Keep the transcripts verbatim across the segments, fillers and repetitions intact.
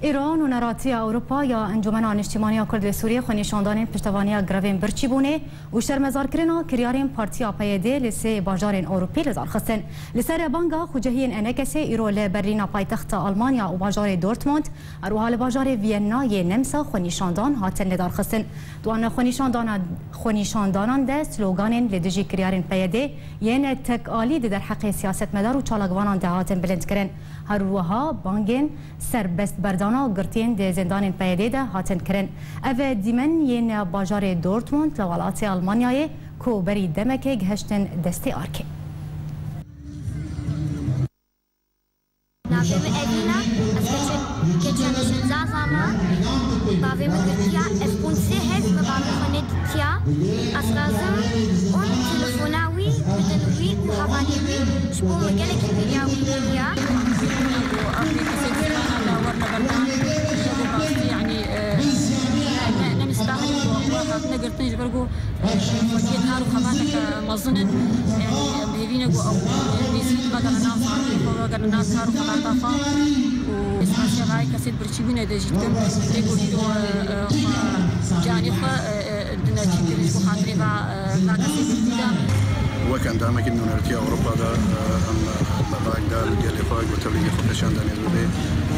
Îro nûneratiya Ewropa ya Encûmena Niştîmaniya Kurd li Sûriyê xwenîşandanên piştevaniya grevên birçîbûnê û şermezarkirina kiryarên Partiya P Y D li sê bajarên Ewropî li dar xistin. Li ser banga xucehiyên ENKSê îro li Berlîna paytexta Almanya û bajarê Dortmund, her wiha li bajarê Viyennayê Nemsa xwenîşandan hatin li dar xistin. Di wan xwenîşandana-, xwenîşandanan de sloganên li dijî kiryarên P Y D yên tekalî di derheqê siyasetmedar û çalakvanan de hatin bilindkirin. Her wiha bangên serbestberdana girtiyên di zindanên P Y D de hatin kirin. Ev dîmen yên bajarê Dortmund li welatê Almanyayê ku berî demekê gihiştin destê arkê. Navê min Evîn e, ez keçe-, keçe nîşin Zaza me. Bavê min girtiya, ez ponc sê hev me bavê xwe nedîtiya. Ez razim on telefona wî bidin wî û hevalê wî, ji bo min gelekî bêriya wî bûya. Ev kesê dîwana da werine berdan, ji bo rastî, yanî, e, ne, ne, ne mistahil bû, we hat negirtin ji ber ku Xwediyê kar û xebateke mezin in. Yanî em hêvî ne ku ew nêzî vegerine nav zarokê xwe, vegerine nav kar û xebata xwe. Û spasiya vayê kesê birçîbûnê de jî dikim. Tê ku îro, e, e, xwe, canê xwe, e, e, dine çî kirin ji bo xatirê va, e, va kesê girtî de. Wek endamekî Nûneratiya Ewropa de, e, em, e, me vayek da li gelê xwe ku tevlîgê xwe pêşan danê bibê.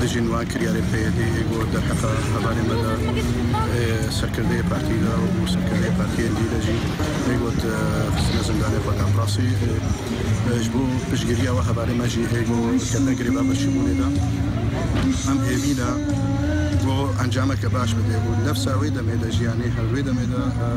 Dijî wan kiryarê P Y D'ê got derheqa hevalê me de, ê, serkirdeyê partî de û serkirdeyê partiyên dî de jî ê got, e, xistine zindanê xwe de. Bi rastî, e, e, ji bo piştgiriya we hevalê me jî ê got ketine greva birçîbûnê de. Em hêvî ne got encameke baş bidê û nefsa wê demê de jî, yanî her wê demê de, e,